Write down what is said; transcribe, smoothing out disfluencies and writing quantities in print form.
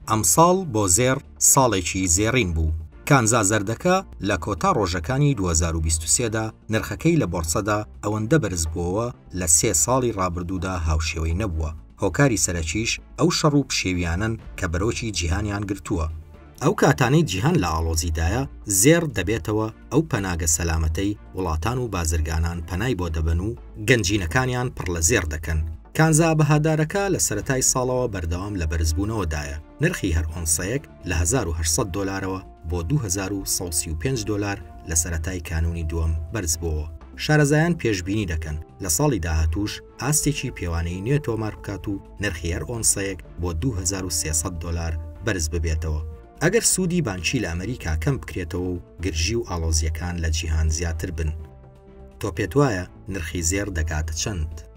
ئەمساڵ بۆ زێڕ ساڵێکی زێڕین بوو. کانزا زەردەکە لە کۆتا ڕۆژەکانی 2023 دا نرخەکەی لە بۆرسەدا ئەوەندە بەرزبووەوە لە سێ ساڵی ڕابردوودا هاوشێوەی نەبووە، هۆکاری سەرەکیش ئەو شەڕ و پشێویانەن کە بەرۆکی جیهانیان گرتووە. ئەو کاتانەی جیهان لە ئاڵۆزیدایە، زێڕ دەبێتەوە ئەو پەناگە سەلامەتەی وڵاتان و بازرگانان پەنای بۆ دەبەن و گەنجینەکانیان پڕ لە زێڕ دەکەن. کانزا بەهادارەکە لە سەرەتای ساڵەوە بەردەوام لە بەرزبوونەوەدایە، نرخی هەر ئۆنسەیەک لە 1800 دۆلارەوە بۆ 2135 دۆلار لە سەرەتای کانوونی دووەم بەرزبووەوە. شارەزایان پێشبینی دەکەن لە ساڵی داهاتووش ئاستێکی پێوانەیی نوێ تۆمار بکات و نرخی هەر ئۆنسەیەک بۆ 2300 دۆلار بەرز ببێتەوە. ئەگەر سوودی بانکی لە ئەمریکا کەم بکرێتەوە و گرژی و ئاڵۆزییەکان لە جیهان زیاتر بن. تۆ پێت وایە نرخی زێڕ دەگاتە چەند؟